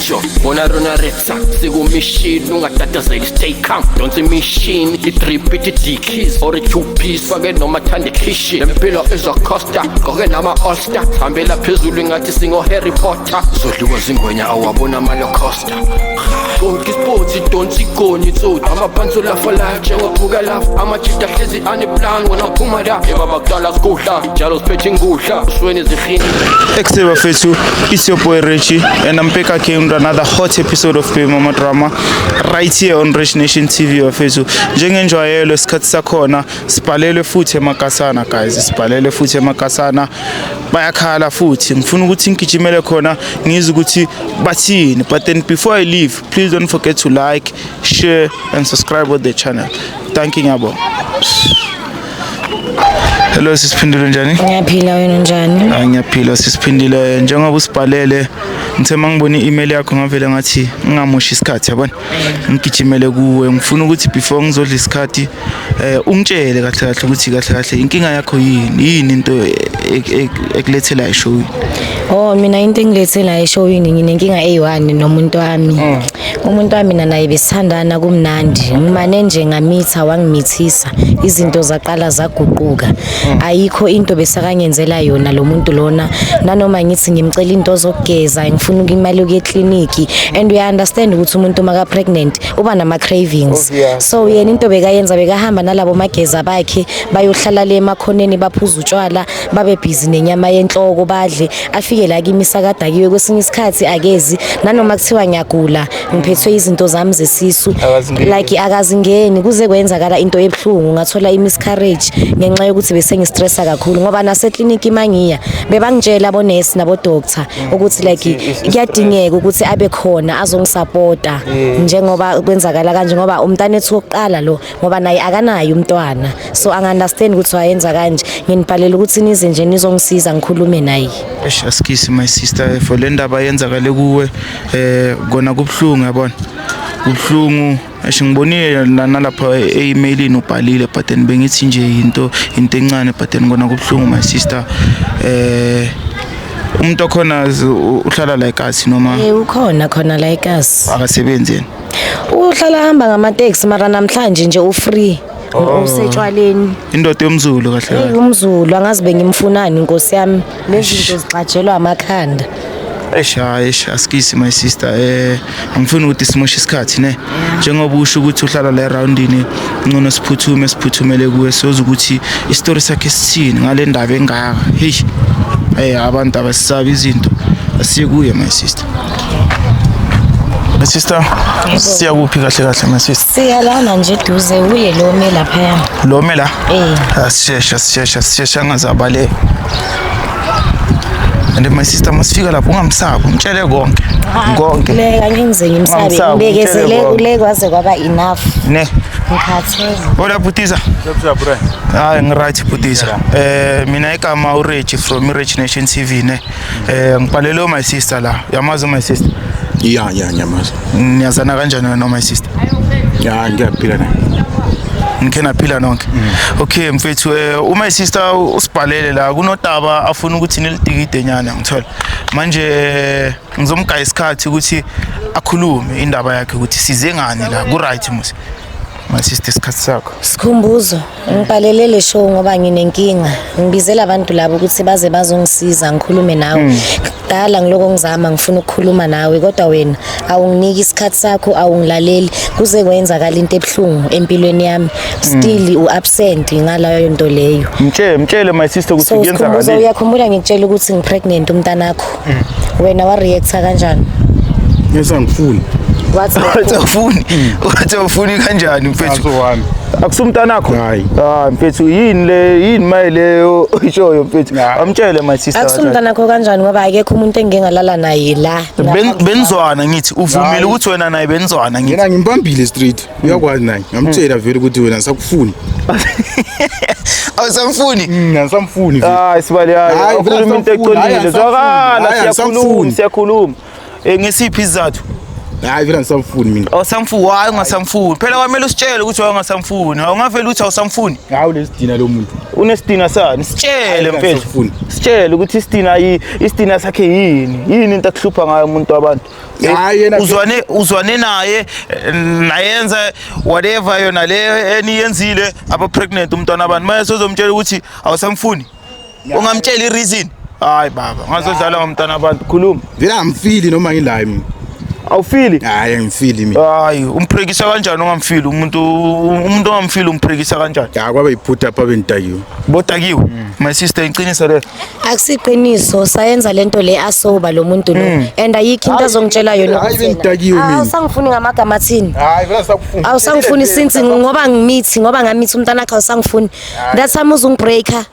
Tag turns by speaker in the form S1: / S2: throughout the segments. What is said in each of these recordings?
S1: Sure, bona rona retsa sikumishini, ungatatazeli, stay calm, donsa imishini, i-drip ithi dickies or i-two piece, fake noma thanda ikhishi, lempilo izocosta, gqoke nama-all-star, hambela phezulu ingathi singo-Harry Potter, zodliwa zingwenya awabona amalocosta. Konke isipotsi donsa igoni itsotsi, amapantsula for life njengophuka lapha, amajita ahlezi aneplan, wona phuma la ebaba kudala sigudla njalo siphethe ingudla usweni zihini.
S2: Ekuseni bafethu, it's your boy Richie and I'm back again with another hot episode of Baby Mama Drama right here on Rich Nation TV bafethu. Njengenjwayelo isikhathi sakhona sibhalelwe futhi emakasana guys, sibhalelwe futhi emakasana, bayakhala futhi. Ngifuna ukuthi ngigijimele khona ngizwe ukuthi bathini, but then before I leave, please don't forget to like, share and subscribe with the channel. Thank you, ngiyabonga. Hello sisiphindile, njani?
S3: Ngiyaphila, wena unjani?
S2: Hayi, ngiyaphila sisiphindile. Njengoba usibhalele, ngithe mangibona i-email yakho ngavele ngathi ngingamoshi isikhathi, yabona, ngigijimele kuwe. Ngifuna ukuthi before ngizodla isikhathi ungitshele kahle kahle ukuthi kahle kahle inkinga yakho yini, yini into ekulethela eshowini?
S3: Oh, mina into engilethe la eshowini, nginenkinga eyi-one nomuntu wami. Umuntu wami mina naye besithandana kumnandi. Ngimane nje ngamitha, wangimithisa. Izinto zaqala zaguquka. Ayikho into besakangenzela yona lo muntu lona. Nanoma ngithi ngimcela into zokugeza, ngifuna imali yokuya ekliniki, and uya understand ukuthi umuntu maka pregnant uba nama cravings. So yena into bekayenza, bekahamba nalabo mageza bakhe, bayohlala le emakhoneni, baphuza utshwala, babe busy nenyama yenhloko, badle, afike la kimi sakadakiwe. Kwesinye isikhathi akezi nanoma kuthiwa ngiyagula, ngiphethwe izinto zami zesisu.
S2: Akazingeni.
S3: Like akazingeni, kuze kwenzakala into ebuhlungu, ngathola i-miscarriage ngenxa yokuthi bese ngistressa kakhulu, ngoba nasekliniki mangiya bebangitshela abonesi nabo-doctor ukuthi like kuyadingeka ukuthi abe khona azongisapota njengoba kwenzakala kanje, ngoba umntanethu wokuqala lo, ngoba naye akanayo umntwana, so angi-understand ukuthi wayenza kanje. Nginibhalela ukuthi nize nje nizongisiza ngikhulume naye.
S2: Eish, asikisi my sister for le ndaba yenzakale kuwe. Kona kubuhlungu, yabona, kubuhlungu. Eish, ngibonile nalapha e-emailini ubhalile, but then bengithi nje into encane, but then kona kubuhlungu my sister. Umuntu okhona uhlala la ekasi noma?
S3: Ukhona khona la ekasi.
S2: Akasebenzi yena?
S3: Uhlala hamba ngamateksi, mara namhlanje nje u-free, usetshwaleni.
S2: Indoda yomZulu kahle
S3: Hey,
S2: kahle.
S3: UmZulu, angazi bengimfunani nkosi yami, lezi zinto zixatshelwa amakhanda.
S2: Eish, hayi, eish, asikisi my sister. Angifuni ukuthi simoshe isikhathi ne. Njengoba usho ukuthi uhlala la eroundini, ngcono siphuthume, siphuthumele kuwe, siyoza ukuthi isitori sakhe sithini ngale ndaba engaka. Hey. Hey, abantu abasisabi izinto. Asiye kuye my sister. My sister, siya kuphi kahle kahle my sister?
S3: Siya lana nje eduze, uye lo me laphaya.
S2: Lo me la?
S3: Eh.
S2: Asisheshe, asisheshe, asisheshe angazabale. And my sister, masifika lapho ungamsabi, umtshele konke. Konke.
S3: Le angenze ngimsabe.
S2: Ungamsabi,
S3: Ngibekezele
S2: umtshele konke.
S3: kule kwaze kwaba enough.
S2: Ne.
S3: Ngikhathele.
S2: Hola Butiza. Hayi, ngiright Butiza. Mina igama uReg from iReg Nation TV ne. Ngibhalele my sister la. Yamazi my sister?
S4: Ya, ngiyamazi.
S2: Niyazana kanjani wena no my sister?
S4: Ya, ngiyaphila naye.
S2: Nikhe naphila nonke. Okay mfethu, uma sister usibhalele la kunodaba afuna ukuthi nilidikide nyana, ngithola. Manje ngizomgaya isikhathi ukuthi akhulume indaba yakhe ukuthi size ngani la. Ku right musi. My sister, isikhathi sakho.
S3: Sikhumbuzo, ngibhalele le show ngoba nginenkinga. Ngibizela abantu labo ukuthi baze bazongisiza ngikhulume nawe. Kudala ngiloko ngizama ngifuna ukukhuluma nawe, kodwa wena awunginiki isikhathi sakho, awungilaleli. Kuze kwenzakala into ebuhlungu empilweni yami. Still u-absent ngalayo nto leyo.
S2: Mtshele, mtshele my sister ukuthi
S3: So Sikhumbuzo,
S2: kuyenzakaleni.
S3: Uyakhumbula ngikutshela ukuthi ngipregnant umntanakho? Wena wa reacta kanjani?
S4: Ngesangifuni.
S3: Wathi
S2: Wathi awufuni. Wathi awufuni kanjani mfethu?
S4: Aso wami.
S2: Akusumntanakho?
S4: Hayi.
S2: Ah mfethu, yini le, yini maye leyo ishoyo mfethu?
S4: Hayi.
S2: Amtshele my sister.
S3: Akusumntanakho kanjani, ngoba akekho umuntu engike ngalala naye la.
S2: Benzwana ngithi uvumile
S4: Hayi.
S2: ukuthi wena naye benzwana ngithi.
S4: Yena ngimbambile street. Uyakwazi naye. Ngamtshela vele ukuthi wena ngisakufuni.
S2: Awusamfuni?
S4: Ngisamfuni vele.
S2: Hayi sibali, hayi.
S4: Hayi, vele
S2: Ukhuluma into
S4: angisamfuni. Hayi,
S2: eqondile.
S4: angisamfuni.
S2: Zwakala,
S4: Hayi,
S2: siyakhuluma,
S4: angisamfuni.
S2: siyakhuluma. Ngesiphi isizathu?
S4: Hayi, vele angisamfuni mina.
S2: Awusamfuni? Hayi, ungasamfuni phela, kwamele usitshele ukuthi wawungasamfuni. Awungavele ukuthi awusamfuni.
S4: Hawu, lesidina lo muntu.
S2: Unesidina sani? Sitshele mfethu.
S4: Angisamfuni.
S2: Sitshele ukuthi isidina isidina sakhe yini, yini into akuhlupha ngayo umuntu wabantu?
S4: Hayi, yena-
S2: Uzwane naye, nayenza whatever yona le eniyenzile, aba pregnant umntwana abantu. Manje sozomtshela ukuthi awusamfuni, ungamtshela i-reason? Hayi baba, ngazodlala ngomntwana abantu. Khuluma.
S4: Vele angifili noma ngilayo mina.
S2: Awufili?
S4: Hayi, angifili mina.
S2: Hayi, umprekisa kanjani ungamfili umuntu? Umuntu ongamfili umprekisa kanjani?
S4: Ya, kwaba yiphutha apha, bengidakiwe.
S2: Bodakiwe? My sister, iqiniso le?
S3: Akusiqiniso, sayenza lento le asoba lo muntu lo, and ayikho into azongitshela yona.
S4: Hayi,
S3: ukuthi yena-
S4: bengidakiwe mina.
S3: Awusangifuni ngamagama athini?
S4: Hayi, vele asakufuni.
S3: Awusangifuni since ngoba ngimithi, ngoba ngamithi umntwana akhe, awusangifuni. That time uzungibreaker.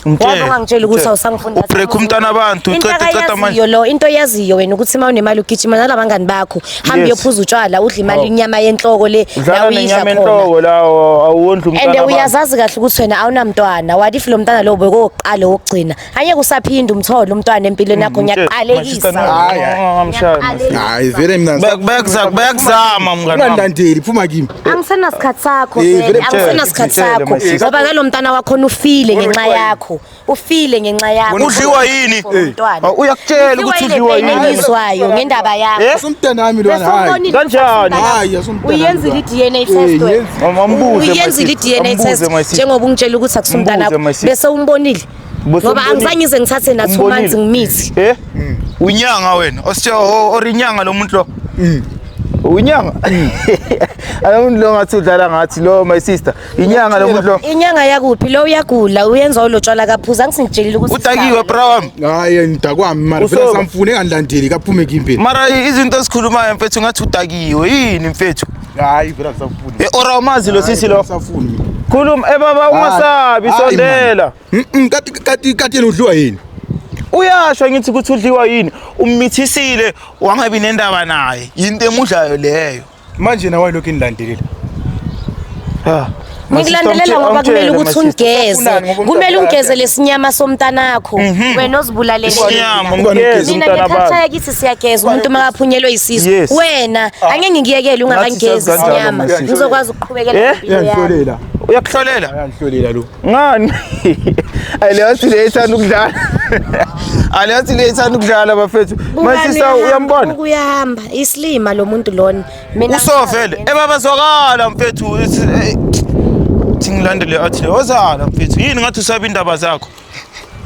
S3: Wabe ungangitshela ukuthi awusangifuni that time.
S2: Ubreak umntwana abantu,
S3: Into
S2: uqeda manje.
S3: akayaziyo lo, into oyaziyo wena ukuthi uma unemali ugijima nalabangani bakho, hambe uyophuza utshwala, udla imali, inyama yenhloko le la
S2: Udlala
S3: uyidla
S2: nenyama
S3: khona.
S2: enhloko la, awondli
S3: And
S2: umntwana abantu.
S3: uyazazi kahle ukuthi wena awunamntwana. What if lo mntwana lo bekowokuqala wokugcina? Angeke usaphinda umthole umntwana empilweni yakho. Ngiyaqalekisa.
S4: Hayi, hayi. Hayi, vele mina
S2: Bayakuzama mngani wami.
S4: Ungandilandeli, phuma kimi.
S3: Angisenasikhathi sakho
S4: Eh,
S3: vele,
S4: vele
S3: angisenasikhathi
S2: mtshele,
S3: sakho
S2: my sister.
S3: ngoba ngalo mntana wakhona ufile ngenxa yakho, ufile ngenxa yakho.
S2: Udliwa yini?
S3: Umntwana.
S2: Ah, uyakutshela ukuthi udliwa
S3: Udliwa
S2: yini?
S3: engizwayo ngendaba yakho.
S2: Eh?
S4: Asumntanami lwana, hayi.
S3: Bese umbonile
S2: Kanjani?
S4: Hayi, asumntanami
S3: Uyenzile
S4: lwana.
S3: i-DNA
S4: Eh,
S3: test wena?
S4: ngiyenzile.
S2: Ambuze, my
S3: Uyenzile
S2: sister.
S3: i-DNA
S2: Ambuze,
S3: test
S2: my sister.
S3: njengoba ungitshela ukuthi akusumntana
S2: Ambuze, my
S3: wakho?
S2: sister.
S3: Bese umbonile?
S2: Bese
S3: Ngoba
S2: umbonile.
S3: angizange ngize ngithathe na 2
S2: Umbonile?
S3: months ngimithi.
S2: Eh? Unyanga wena. Osithe or inyanga lo muntu lo. Unyanga. Alo lo ngathi udlala ngathi lo, my sister. Inyanga lo muntu lo.
S3: Inyanga yakuphi? Lo uyagula, uyenza ulotshwala kaphuza, angisingitshelile ukuthi
S2: Udakiwe, bra wami.
S4: Hayi, ngidakwami mara vele
S2: Usoba.
S4: asamfuni, engandilandeli, kaphume kimi phela.
S2: Mara izinto esikhulumayo mfethu ngathi udakiwe. Yini mfethu?
S4: Hayi, vele angisafuni.
S2: Eh, ora umazi lo sisi lo.
S4: Angisafuni mina.
S2: Khuluma eh baba, ungasabi,
S4: Hayi,
S2: sondela.
S4: man. Kati yena udliwa yini?
S2: Uyasho ngithi ukuthi udliwa yini? Ummithisile wangabi nendaba naye. Into emudlayo leyo.
S4: Manje nawe lokhu enilandelela.
S2: Ha.
S3: Ngikulandelela ngoba kumele ukuthi ungigeze.
S4: Ufunani ngoba
S3: Kumele
S4: umntwana
S3: ungigeze lesinyama somntanakho. Wena ozibulalele.
S2: Isinyama
S4: Ubani
S2: ungigeze
S4: ugeza?
S3: Mina
S2: umntwana
S3: nge-culture
S2: abantu.
S3: yakithi siyageza umuntu makaphunyelwe isisu.
S2: Yes.
S3: Wena angeke ngikuyekele ungakangigezi
S2: Ngathi sazi kanjalo,
S3: isinyama.
S2: my sister.
S3: Ngizokwazi ukuqhubekela
S2: Eh?
S3: ngempilo yami.
S4: Uyangihlolela.
S2: Uyakuhlolela?
S4: Uyangihlolela lo.
S2: Ngani? Ayileyo le ithanda ukudlala. Aleyo le ithanda ukudlala bafethu. My
S3: Bukani,
S2: sister,
S3: uyahamba,
S2: uyambona?
S3: Uyahamba. Isilima lo muntu lona. Mina
S2: Usovele. Ebaba zwakala mfethu. Thi ngilandele athi le wozala mfethu. Yini ngathi usaba indaba zakho?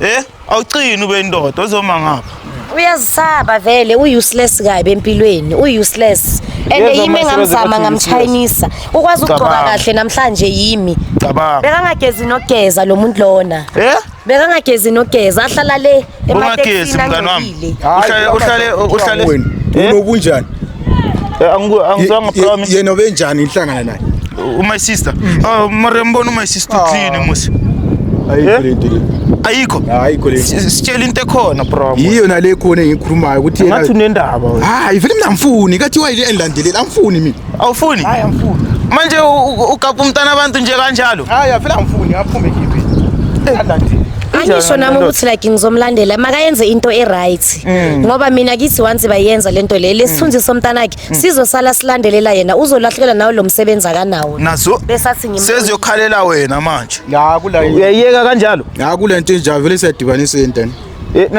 S2: Eh? Awucini ube indoda ozoma ngapha.
S3: Uyazisaba vele, u-useless kabi empilweni, u-useless. And
S2: Yezwa
S3: yimi
S2: mase
S3: engamzama
S2: baze bathi
S3: ngamchayinisa. Ukwazi ukugqoka
S2: Cabanga.
S3: kahle namhlanje yimi.
S2: Cabanga.
S3: Bekangagezi nokugeza lo muntu lona.
S2: Eh?
S3: Bekangagezi nokugeza, ahlala le
S2: Ungagezi
S3: ematekisini
S2: mngani wami.
S3: angcolile.
S2: Uhlale
S4: Wena
S2: Eh?
S4: unobunjani?
S2: Eh, angizwanga promise.
S4: Yena obenjani inhlangana naye?
S2: My sister. Ah, mara mbona my sister clean musi.
S4: Ayikho
S2: Eh?
S4: le nto le.
S2: Ayikho.
S4: Ayikho le.
S2: Sitshela into ekhona bro.
S4: Yiyo nale khona engikhulumayo ukuthi yena
S2: Ngathi unendaba wena.
S4: Hayi, vele mina angifuni, kathi wayile endilandelela, angifuni mina.
S2: Awufuni?
S4: Hayi, angifuni.
S2: Manje ugapha umntana abantu nje kanjalo.
S4: Hayi, vele angifuni, aphume kimi. Andilandeli.
S3: Angisho nami ukuthi like ngizomlandela makayenze into e-right, ngoba mina kithi once bayenza lento le, lesithunzi somntanakhe sizosala silandelela yena, uzolahlekelwa nawo lo msebenzi akanawo.
S2: Nazo
S3: Besathi ngim
S2: seziyokhalela wena manje.
S4: Ya, kula
S2: Uyayiyeka kanjalo?
S4: ya, kule nto enjalo vele siyadibanisa entani.
S2: Eh,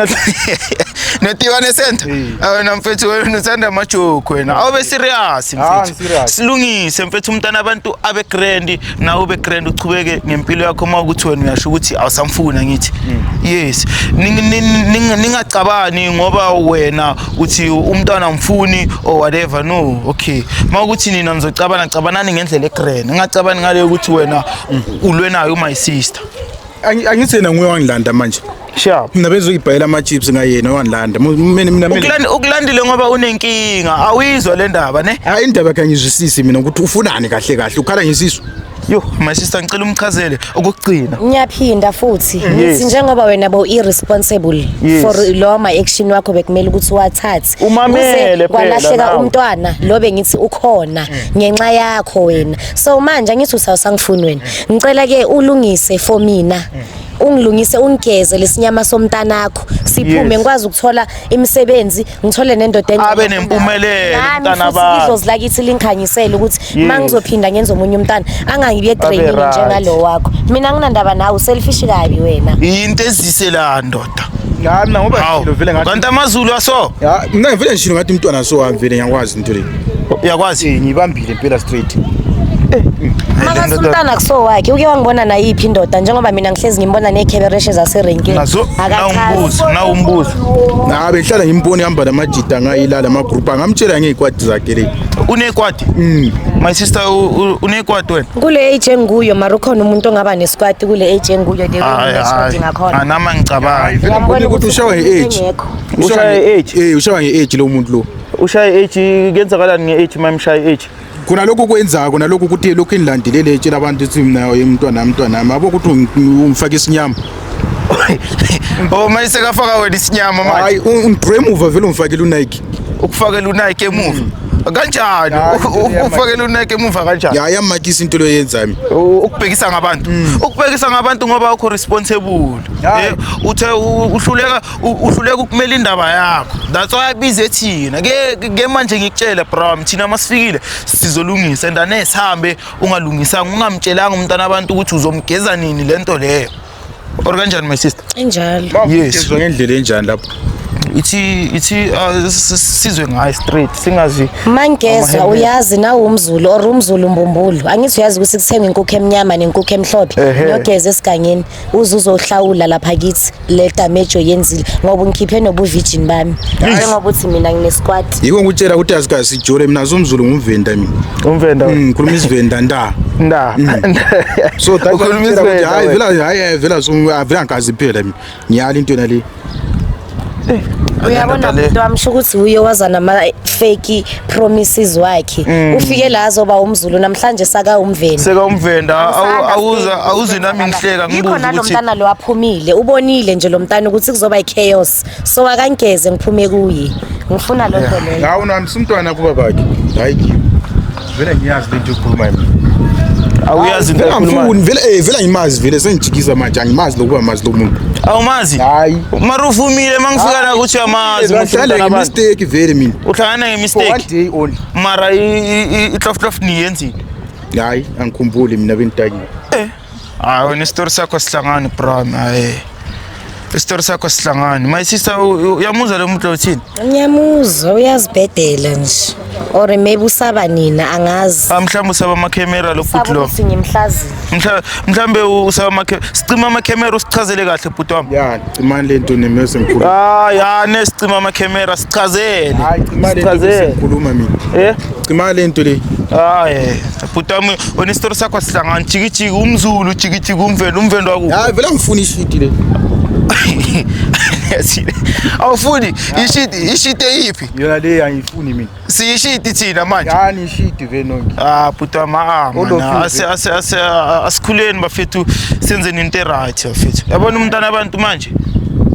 S2: Notibane Center. Wena mfethu, wena uthanda amajoke wena. Awube serious
S4: Ah,
S2: mfethu.
S4: ngi-serious.
S2: Silungise mfethu, umntana abantu abe grand, nawe ube grand, uchubeke ngempilo yakho uma ukuthi wena uyasho ukuthi awusamfuna ngithi. Yes. Ningacabani ngoba wena uthi umntwana mfuni or whatever, no. Okay. Uma ukuthi nina nizocabana, cabanani ngendlela egrand. Ningacabani ngale ukuthi wena ulwe nayo my sister.
S4: Angithi yena nguye wangilanda manje.
S2: Sharp.
S4: Mina bezoyibhayela ama-chips ngayena wangilanda. Mina
S2: Ukulandile ngoba unenkinga, awuyizwa le ndaba ne?
S4: Hayi, indaba yakhe angizwisisi mina ukuthi ufunani kahle kahle, ukhala ngesisu.
S2: Yo, my sister, ngicela umchazele okugcina.
S3: Ngiyaphinda futhi ngithi njengoba wena bo irresponsible for lo ma action wakho, bekumele ukuthi uwathathe.
S2: Umamele
S3: Kuze
S2: phela
S3: kwalahleka
S2: nawe.
S3: umntwana lo bengithi ukhona ngenxa yakho wena. So manje angithi usawusangifuni wena, ngicela ke ulungise for mina. Ungilungise, ungigeze lesinyama somntanakho siphume.
S2: Yes.
S3: Ngikwazi ukuthola imisebenzi, ngithole nendoda engcono
S2: Abe
S3: kunawe.
S2: nempumelelo
S3: Nami
S2: umntana
S3: futhi
S2: abantu.
S3: idlozi lakithi lingikhanyisele ukuthi uma ngizophinda ngenze omunye umntana angangibi edrainini
S2: right.
S3: njengalo wakho. Mina nginandaba nawe, uselfish kabi wena.
S2: Into ezise la ndoda.
S4: Ya, mina ngoba
S2: Hawu,
S4: ngishilo vele ngathi
S2: kanti amaZulu aso
S4: Ya, mina vele ngishilo ngathi umntwana so wami vele, ngiyakwazi into le.
S2: Uyakwazi?
S4: Eh, ngiyibambile impela straight.
S3: Makathi umntana kuso wakhe, uke wangibona nayiphi indoda? Njengoba mina ngihlezi ngimbona ney'khebereshe zaserenkini.
S2: Nazo nawumbuzo, nawumbuzo.
S4: Na bengihlala ngimbona ihamba namajita ngayilala amagroup, angamtshela ngey'kwadi zakhe le.
S2: Unekwadi? My sister, unekwadi wena?
S3: Kule age engikuyo, mara ukhona umuntu ongaba nesikwati kule age enguyo, the way
S2: Hayi,
S3: nginesho
S2: hayi.
S3: ngakhona?
S2: Anama ngicabanga.
S3: Uyambona
S4: Ukuthi
S3: ukuthi
S4: ushawa nge-age.
S3: engekho.
S2: Ushaya i-age?
S4: Eh, ushawa nge-age lo muntu lo.
S2: Ushaye age, kuyenzakalani nge-age mamshaye age?
S4: Khona lokhu kwenzako, khona lokhu ukuthi lokhu enilandelele etshela abantu ukuthi mina umntwana wami, umntwana wami, yabo, ukuthi ungifake isinyama.
S2: Oh, manje sekafaka wena isinyama manje.
S4: Hayi, ungidre emuva vele, ungifakele uNike.
S2: Ukufakela uNike emuva kanjani?
S4: Hayi,
S2: Ukufakela uNike emuva kanjani?
S4: Ya, iyamakisa into leyo yenzayo mina.
S2: Ukubhekisa ngabantu, ukubhekisa ngabantu ngoba ukho responsible.
S4: Hayi.
S2: Eh, uthe uhluleka uhluleka ukumela indaba yakho, that's why abize thina ke manje. Ngikutshele bro, thina masifikile sizolungisa, and ane sihambe ungalungisanga, ungamtshelanga umntana abantu ukuthi uzomgeza nini lento leyo, or kanjani, my sister?
S3: Injalo.
S2: Yes.
S4: Ugezwa ngendlela enjani lapho?
S2: Ithi sizwe ngayo straight, singazi.
S3: Mangezwa, uyazi nawe umZulu or umZulu mbumbulu, angithi uyazi ukuthi kuthengwa inkukhu emnyama nenkukhu emhlophe? Niyogeza esigangeni, uze uzohlawula lapha kithi le damage oyenzile, ngoba ungikhiphe nobu-virgin bami, njengoba uthi mina nginesquat.
S4: Yiko ngikutshela ukuthi azikaze sijole, mina zomZulu, ngumvenda mina.
S2: Umvenda?
S4: Ngikhuluma isivenda nda.
S2: Nda.
S4: So that's
S2: Ukhuluma
S4: why ngikutshela ukuthi
S2: isiVenda
S4: hayi
S2: wena.
S4: vela, hayi hayi, vela so vela ngikazi phela mina, ngiyala into yona le.
S3: Uyabona,
S2: Ndoda le.
S3: bhuti wami, sho ukuthi uye waza nama-fake promises wakhe. Ufike la azoba umZulu, namhlanje saka umvenda.
S2: Seka umvenda. Awuza awuzi nami ngihleka.
S3: Yikho
S2: Ngibuza
S3: nalo
S2: ukuthi
S3: mntana lo aphumile, ubonile nje lo mntana ukuthi kuzoba i-chaos, so akangigeze ngiphume kuye, ngifuna loo nto leyo.
S4: Hawu, nami simntwana kuba bakhe, hayi kiyo vele, ngiyazi lento yokukhuluma mina.
S2: Awuyazi into
S4: Vele
S2: oyikhulumayo?
S4: angifuni vele, eh, vele angimazi vele, sengijikisa manje, angimazi lokuba mazi lo muntu.
S2: Awumazi?
S4: Hayi.
S2: Mara uvumile mangifika la ukuthi uyamazi.
S4: Ngihlale nge-mistake vele mina.
S2: Uhlangana
S4: For one
S2: nge-mistake?
S4: day only.
S2: Mara ihlofhlof niyenzile?
S4: Hayi, angikhumbuli mina, bengidakiwe.
S2: Hayi wena, isitori sakho sihlangane bram, hayi, isitori sakho sihlangane. My sister, uyamuzwa lo muntu lo uthini?
S3: Ngiyamuzwa, uyazibhedela nje, or maybe usaba nina, angazi.
S2: Ah, mhlawumbe usaba amakhemera lo
S3: Usaba
S2: bhuti lo.
S3: ukuthi ngimhlazile.
S2: Mhlawumbe usaba amakhemera. Sicima amakhemera, usichazele kahle bhuti wami.
S4: Ya, cimani lento nemese ngikhuluma.
S2: Hayi, ya, nesicima amakhemera, sichazele.
S4: Hayi, cima lento
S2: Sichazele.
S4: ngikhuluma mina.
S2: Eh.
S4: Cima lento le.
S2: Hayi bhuti wami, wena isitori sakho sihlangane, jikijiki umZulu, jikijiki umvendo, umvendo wakuphi?
S4: Hayi vele, angifuni ishiti le.
S2: Awufuni ishiti? Ishiti eyiphi?
S4: Yona le angifuni mina.
S2: Siyishiti thina manje?
S4: Yani ishiti vele nonke.
S2: Ah bhuti wami, ah
S4: All of
S2: man,
S4: you.
S2: ase asikhuleni bafethu, senzeni into e-right bafethu. Yabona umntana abantu manje,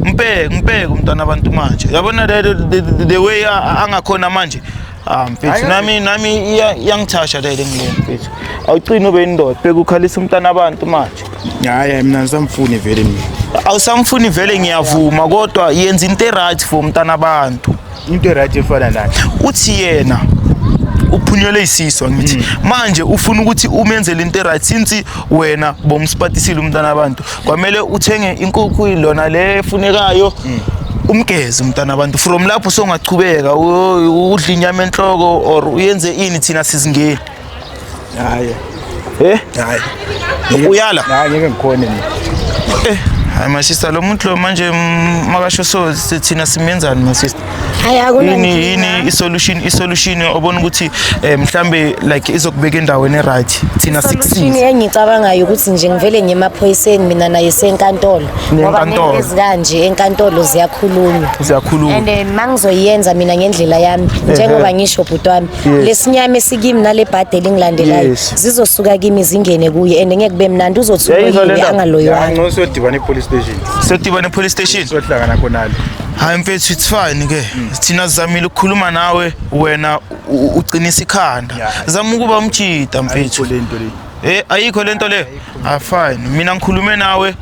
S2: mpeke mpeke umntana abantu manje, yabona the way angakhona manje. Ah mfethu,
S4: Hayi,
S2: nami iyangithasha le ngile mfethu. Awucini ube indoda, bheka ukhalisa umntana abantu manje.
S4: Hayi, mina ngisamfuni vele mina.
S2: Awusamfuni vele, ngiyavuma, kodwa yenza into e-right for umntana abantu.
S4: Into e-right efana nani?
S2: Uthi yena uphunyelwe isisu, angithi manje ufuna ukuthi umenzele into e-right since wena bomsipatisile umntana abantu. Kwamele uthenge inkukhu lona le efunekayo, umgeze umntana abantu. From lapho songachubeka udle inyama enhloko or uyenze ini, thina sizingeni.
S4: Hayi.
S2: Eh.
S4: Hayi.
S2: Uyala?
S4: Hayi, ngeke ngikhone mina.
S2: Eh hayi, my sister, lo muntu lo manje, makasho so, thina simenzani, my sister?
S3: Hayi,
S2: Yini
S3: akunankinga.
S2: yini isolution obona ukuthi mhlambe like izokubeka endaweni e-right, thina
S3: Solution
S2: sikusize?
S3: engicabangayo ukuthi nje ngivele ngiye emaphoyiseni, mina naye senkantolo, ngoba
S2: Nenkantolo.
S3: nento ezikanje enkantolo ziyakhulunywa.
S2: Ziyakhuluma.
S3: And mangizoyenza mina ngendlela yami, njengoba ngisho bhuti wami, lesinyama esikimi nale bhadi elingilandelayo zizosuka kimi zingene kuye, and ngeke kube mnandi, uzothi
S2: Uyayizwa le
S3: uloyiwe
S2: ndaba?
S3: angaloyiwanga.
S4: Ngcono siyodibana e-police station.
S2: Siyodibana e-police station.
S4: Siyohlangana khonale.
S2: Hayi mfethu, it's fine ke, thina sizamile ukukhuluma nawe, wena uqinisa ikhanda. Zama ukuba umjida mfethu.
S4: Ayikho lento le.
S2: Eh, ayikho lento le. Ah, fine, mina ngikhulume nawe.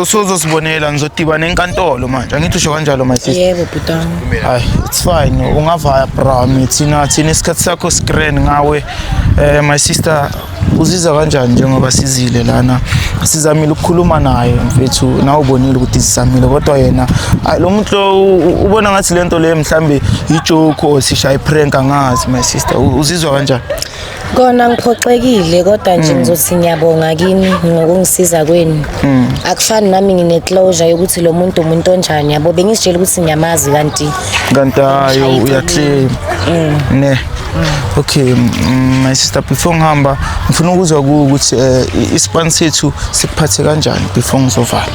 S2: Sozosibonela ngizodibana enkantolo manje. Angithi usho kanjalo, my sister?
S3: Yebo, bhuti wami.
S2: Hayi, it's fine, ungavaya, bra. Thina isikhathi sakho screen ngawe. My sister, uzizwa kanjani njengoba sizile lana, sizamile ukukhuluma naye mfethu, nawe ubonile ukuthi sizamile, kodwa yena, hayi, lo muntu lo ubona ngathi lento le mhlambe i-joke or sishaya i-prank, angazi. My sister, uzizwa kanjani?
S3: Kona ngiphoxekile, kodwa nje ngizothi ngiyabonga kini ngokungisiza kwenu. Akufani nami ngine-closure yokuthi lo muntu umuntu onjani, yabo. Bengizitshela ukuthi ngiyamazi, kanti
S2: Kanti hayo.
S3: Ngishaya.
S2: Uyaclaim ne? Okay, my sister, before ngihamba ngifuna ukuzwa kuwe ukuthi ispan sethu sikuphathe kanjani before ngizovala.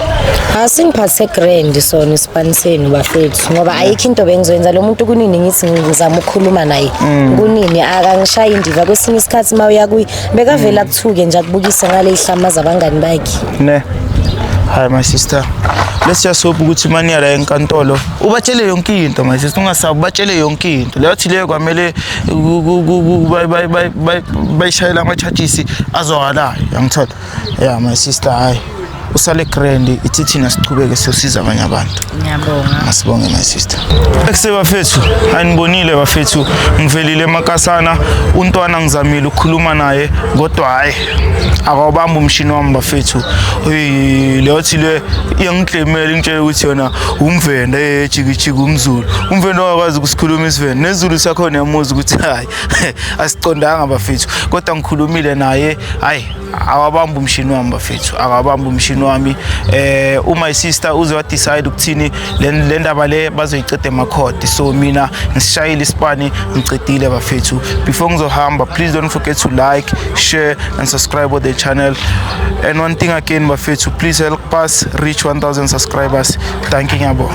S3: Asingiphathe grand sona isipani senu, bafethu, ngoba ayikho into bengizoyenza. Lo muntu kunini ngithi ngizama ukukhuluma naye, kunini akangishayi indiva. Kwesinye isikhathi uma uya kuye bekavele akuthuke nje, akubukise ngale ihlama zabangani bakhe.
S2: Ne, hayi, my sister, let's just hope ukuthi maniya la enkantolo ubatshele yonke into. My sister, ungasabi, ubatshele yonke into leyo thi leyo kwamele bayishayele ama-charges azwakalayo, yangithola? Yeah, my sister, hayi, usale grand. Ithi thina sichubeke siyosiza abanye abantu.
S3: Ngiyabonga.
S2: Asibonge, my sister. Ekuse bafethu, anibonile bafethu, ngivelile emakasana. Untwana ngizamile ukukhuluma naye, kodwa hayi, akawubamba umshini wami, bafethu. Hey, leyo thi le iyangiklemela, ingitshela ukuthi yona umvenda, jikijiki umZulu. Umvenda ongakwazi ukusikhuluma isivenda nezulu sakhona, yamuza ukuthi hayi, asicondanga, bafethu. Kodwa ngikhulumile naye, hayi, awabamba umshini wami, bafethu, akabamba umshini wami. Uma sister uze wa decide ukuthini le ndaba le bazoyiceda emakhodi, so mina ngisishayile isipani, ngicedile, bafethu. Before ngizohamba, please don't forget to like, share and subscribe on the channel. And one thing again, bafethu, please help us reach 1000 subscribers. Thank you, ngiyabonga.